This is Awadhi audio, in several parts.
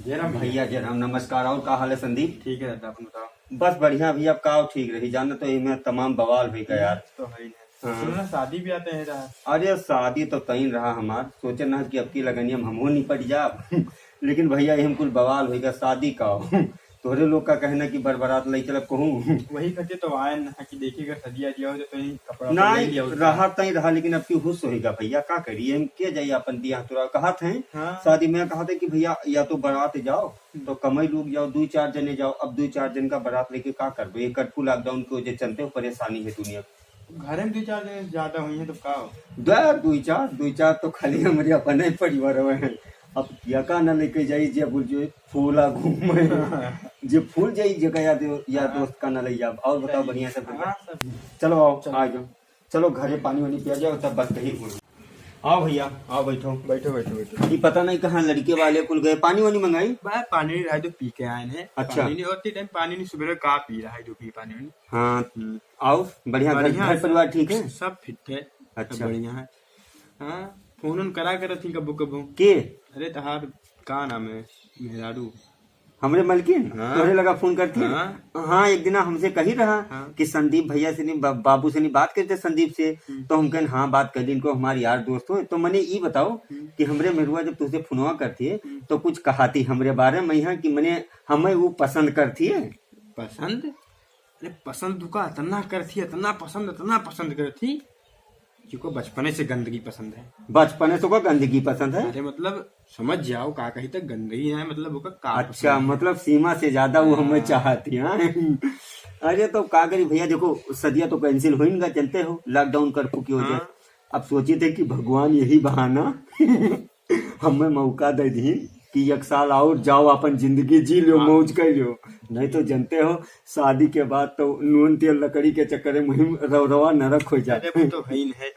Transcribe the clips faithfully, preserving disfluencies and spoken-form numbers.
जय राम भैया। भैया, जय राम, नमस्कार। और का हाल है संदीप? ठीक है दादा, अपन बताओ। बस बढ़िया भैया, अब का ठीक रही, जाना तो इमे तमाम बवाल हुई का यार। तो है ही है। हाँ। सुनो ना, शादी भी आते हैं रहा। अरे शादी तो तय रहा हमार, सोचे ना कि अब की लगनिया में हमहू निपट जाब। लेकिन भैया, यही कुल बवाल होइगा, शादी का हो? तोहरे लोग का कहना कि बरबरात लई चलब कहूँ। वही खातिर तो आए ना कि देखिएगा, सदिया दिया हो तो कहीं कपड़ा नहीं, ले लिया होता। रहा तय रहा, लेकिन अब की हुस होइगा भैया, का करी, हम के जाई अपन बियाह तोरा कहत हैं। हाँ। शादी में कहत है कि भैया या तो बरात जाओ, हम्म। तो कमाई लोग जाओ, दो चार जने जाओ। अब दो चार जन का बरात लेके का करबे? ये कर्फ्यू लॉकडाउन के वजह चलते हो, परेशानी है दुनिया। घरे में दो चार जने ज्यादा हुई हैं तो का हो? दो, दो चार, दो चार तो खाली हमरे अपने परिवार में हैं। अब या का ना लेके जाई, जे बोल जो फूला घूमे, जे फूल जाई, जे का याद, यार हाँ। दोस्त का ना ले जाब। और बताओ, सही। बढ़िया सब? हाँ, सब। चलो आओ, चलो। आ जाओ। चलो घरे पानी वानी पिया जाओ, तब बस कहीं बोलो। आओ भैया, आओ बैठो। बैठो, बैठो, बैठो। ये पता नहीं कहाँ लड़के वाले कुल गए, पानी वानी मंगाई? बा, पानी नहीं रहा, तो पी के आए हैं। अच्छा। पानी नहीं होती टाइम, पानी नहीं, सुबह का पी रहा है, जो पी पानी नहीं। हाँ, हम्म। आओ, बढ़िया, घर, बढ़िया। घर परिवार ठीक है? सब फिट है, सब अच्छा। बढ़िया है। हाँ, फोन उन करा करत थी कबो कबो। के? अरे तहार का नाम है, मेहरारू? हमरे मलकिन हाँ। तोहरे लगा फोन करती है? हाँ। हाँ, एक दिना हमसे कही रहा हाँ। कि संदीप भैया से नहीं, बा-, बाबू से नहीं बात करते संदीप से, हम्म। तो हम कहन हाँ बात कर ली, इनको हमारे यार दोस्त हो। तो मने ई बताओ हम्म। कि हमरे मेहरुआ जब तुझसे फोनवा करती है हम्म। तो कुछ कहाती हमरे बारे में यहाँ कि मने हमें वो पसंद करती है? पसंद? अरे पसंद तू का इतना करती है, इतना पसंद, इतना पसंद करती। क्योंकि बचपने से गंदगी पसंद है। बचपने से ओका गंदगी पसंद है? अरे मतलब समझ जाओ का कही तो गंदगी है, मतलब ओका का अच्छा, पसंद है? मतलब सीमा से ज्यादा वो हमें हाँ। चाहती है। अरे तो का करी भैया, देखो सदिया तो कैंसिल होइगा, जानते हो लॉकडाउन कर्फ्यू की वजह। हाँ। अब सोचे थे कि भगवान यही बहाना हमें मौका दे दी कि एक साल और जाओ, अपन जिंदगी जी लियो, हाँ। मौज कर लियो। नहीं तो जानते हो शादी के बाद तो नून तेल लकड़ी के चक्कर में मुहिम रौरवा नरक हो जाता है। अरे वो तो है ही है।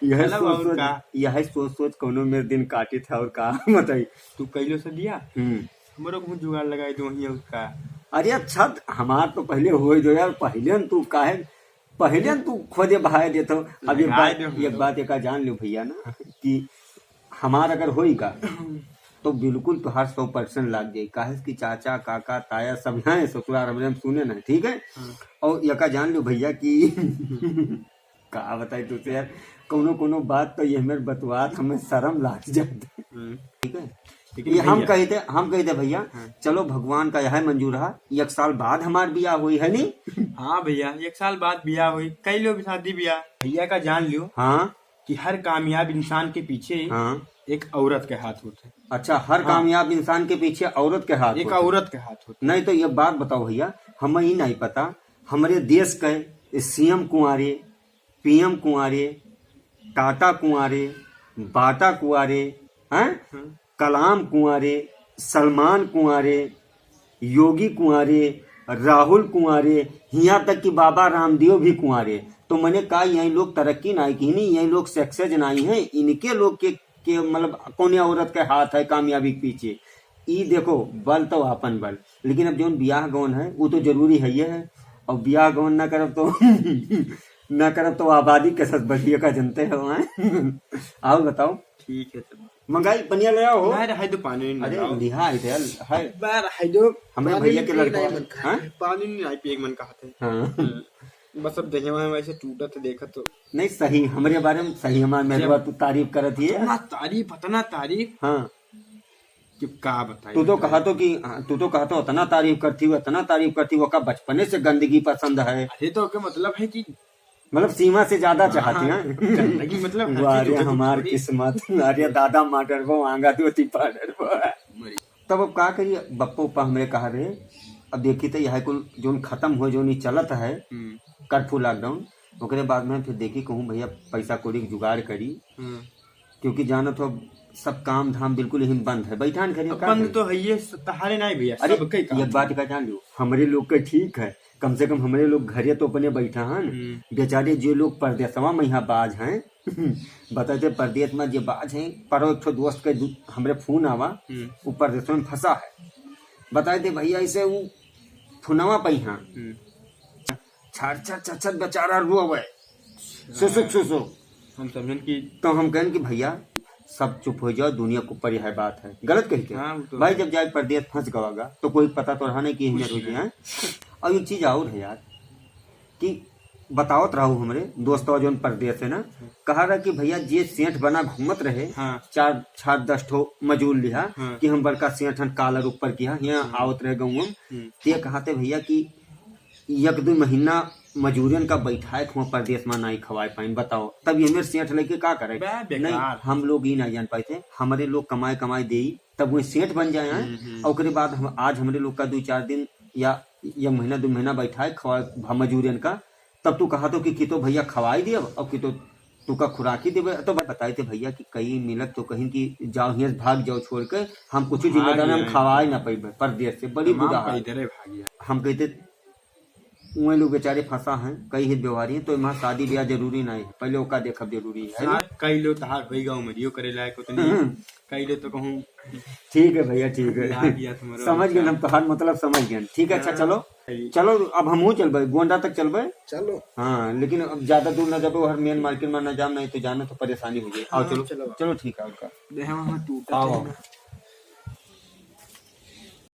यह चलो सोच और सोच, का? यह सोच सोच कोनो मेरे दिन काटे था और का बताई। तू कैलो से दिया? हम्म। हमरो को जुगाड़ लगाई दो वहीं और का? अरे अच्छा, हमार तो पहले हो ही दो यार, पहले न तू काहे, पहले न तू खोदे बहाए देत हो। अब एक लगाए बात, दो हम एक लोग। बात एक जान लो भैया ना कि हमार अगर होई का तो बिल्कुल तोहार सौ परसेंट लाग जाई, काहे कि चाचा, काका, ताया सब यहाँ है ससुराल हमरे, हम सुने ना, ठीक है? हाँ। और यका जान लो भैया कि का बताई तुझसे यार, कोनो कोनो बात तो ये मेरे बतवात हमें शर्म लाग जाता है। हम्म। ठीक है? लेकिन ये हम भैया कही थे, हम कही थे भैया, हाँ। चलो भगवान का यह मंजूर है, एक साल बाद हमार बियाह होई है नी? हाँ भैया, एक साल बाद बियाह होई, कई लोग शादी बियाह। भैया का जान लियो हाँ। कि हर कामयाब इंसान के पीछे हाँ। एक औरत के हाथ होते हैं। अच्छा, हर हाँ। कामयाब इंसान के पीछे औरत के हाथ एक होते हैं। औरत के हाथ होते हैं। नहीं तो ये बात बताओ भैया, हमें ही नहीं पता, हमरे देश के सीएम कुंवारे, पीएम कुंवारे, टाटा कुंवारे, बाटा कुंवारे, हैं? हम्म। कलाम कुंवारे, सलमान कुंवारे, योगी कुंवारे, राहुल कुंवारे, हियाँ तक कि बाबा रामदेव भी कुंवारे। तो मने का यही लोग तरक्की नाई कीनी, यही लोग सक्सेस नाई है, इनके लोग के, के मतलब कौन औरत के हाथ है कामयाबी के पीछे? ई देखो, बल तो आपन बल, लेकिन अब जौन बियाह गौन है, वो तो जरूरी है ये है। और बियाह गौन ना करब तो, ना करब तो आबादी कैसे बढ़िए का जनते हो, हैं? और बताओ। ठीक है, चलो। मंगाई, पनिया ले आओ हो। नहीं, रहाई दो, पानी नहीं अरे, लाओ। लिहा है, है। बार रहाई दो, हमें पानी भैया के नहीं लड़का, नहीं मन कहा हाँ? है, पानी नहीं आई, पिए मन कहा थे। हाँ। हम्म। बस अब देखे वहाँ वैसे टूटा तो देखा तो। नहीं, सही, हमरे बारे में सही, हमारे जब मेहरबा तू तारीफ करत ही है। इतना तारीफ, इतना तारीफ। हाँ। कि का बताई तू तो बताई। कहा तो कि, हाँ, तू तो कहा तो इतना तारीफ करती हो, इतना तारीफ करती हो, का बचपने से गंदगी पसंद है। अरे तो ओके मतलब है कि मतलब सीमा से ज्यादा हाँ, चाहती हैं। गंदगी मतलब हर वाह चीज रे होके तो हमार थोड़ी किस्मत, अरे दादा माडरबो, आंगा धोती पाडरबो। मरी। तब अब का करिए, बप्पा उपा हमरे कहा रहे, अब देखी तो यह कुल जोन खत्म हो, जोन ई चलत है, हम्म। कर्फ्यू लॉकडाउन, ओकरे बाद में फिर देखी कहूँ भैया पैसा कौड़ी के जुगाड़ करी, हम्म। क्योंकि जानत हो सब काम धाम बिल्कुल यही बंद है, बैठान घरे अब का बंद करी? तो है ये स-, तहारे नहीं भैया, अरे, सबके काम एक बात है। का जान लो, हमरे लोग के ठीक है, कम से कम हमरे लोग घरे तो अपने बैठा हन। हम्म। बेचारे जे लोग परदेसवा में यहाँ बाज हैं, बताए थे परदेस में जे बाज हैं, परो एक ठो दोस्त के दू-, हमरे फोन आवा, हम्म। वो परदेसवा में फंसा है। बताए थे भैया ऐसे वो फोनवा पे यहाँ हम्म। छर छर छर छर बेचारा रोवे, सुसुक सुसुक। हम समझन कि तो हम कहन कि भैया सब चुप हो जाओ, दुनिया के ऊपर यह बात है, गलत कही के। हाँ, वो तो भाई, है। जब जाए परदेस फंस गवागा, तो कोई पता तो रहा नहीं कि हिंयर कुछ हो नहीं। जाए। और एक चीज और है यार, कि बतावत रहू हमरे दोस्तवा जौन परदेस है ना, कहा रहा कि भैया, जे सेठ बना घूमत रहे, हाँ। चार, चार दस ठो मजूर लिहा, हाँ। कि हम बड़का सेठ हन, कालर ऊपर किहा, हियाँ हाँ। आवत रहे गाँव में। हम्म। ते कहाते भैया कि एक दो महीना मजूरन का बैठाए के हुआ परदेस में नाई खवाए पाइन, बताओ, तब ये मेरे सेठ लेके का करे? बे, बेकार। नहीं, हम लोग ही ना जान पाए थे, हमरे लोग कमाए कमाए देई, तब वो सेठ बन जाए हैं। हम्म, हम्म। और ओकरे बाद हम, आज हमरे लोग का दो चार दिन या एक महीना दो महीना बैठाए खवाए भा मजूरन का, तब तू कहा तो कि, कि तो भैया खवाई दियब और कि तो तुका खुराकी देबे। तो बताई थे भैया कि कई मिलत तो कहीं कि जाओ हियाँ से भाग जाओ छोड़ के, हम कुछ भाग जिम्मेदारी हम जाए। खवाए ना पैबे, परदेस से बड़ी हमार बुरा हाल। पैदले भाग गया। हम कहते, उहे लोग बेचारे फंसा हैं, कई हित व्यवहारी हैं, तो इमा शादी ब्याह जरूरी नहीं है, पहले ओका देखब जरूरी है। साथ कई लो तहार होई गवा, मरियो करे लायक उतनी। हम्म। कई लो तो कहूँ। ठीक है भैया, ठीक है। लाग गया तुम्हारा समझ गए बच्चा। हम, तोहार मतलब समझ गए। ठीक है, अच्छा, हाँ। चलो, सही। चलो, अब हमहू चलबे, गोंडा तक चलबे। चलो। हाँ, लेकिन अब ज्यादा दूर ना जाबे, हर मेन मार्केट में ना जाम, नहीं तो जाना तो परेशानी हो गई। आओ, हाँ, चलो, चलो। चलो, ठीक है, आपका। देह में टूटा आओ, था आओ। ना।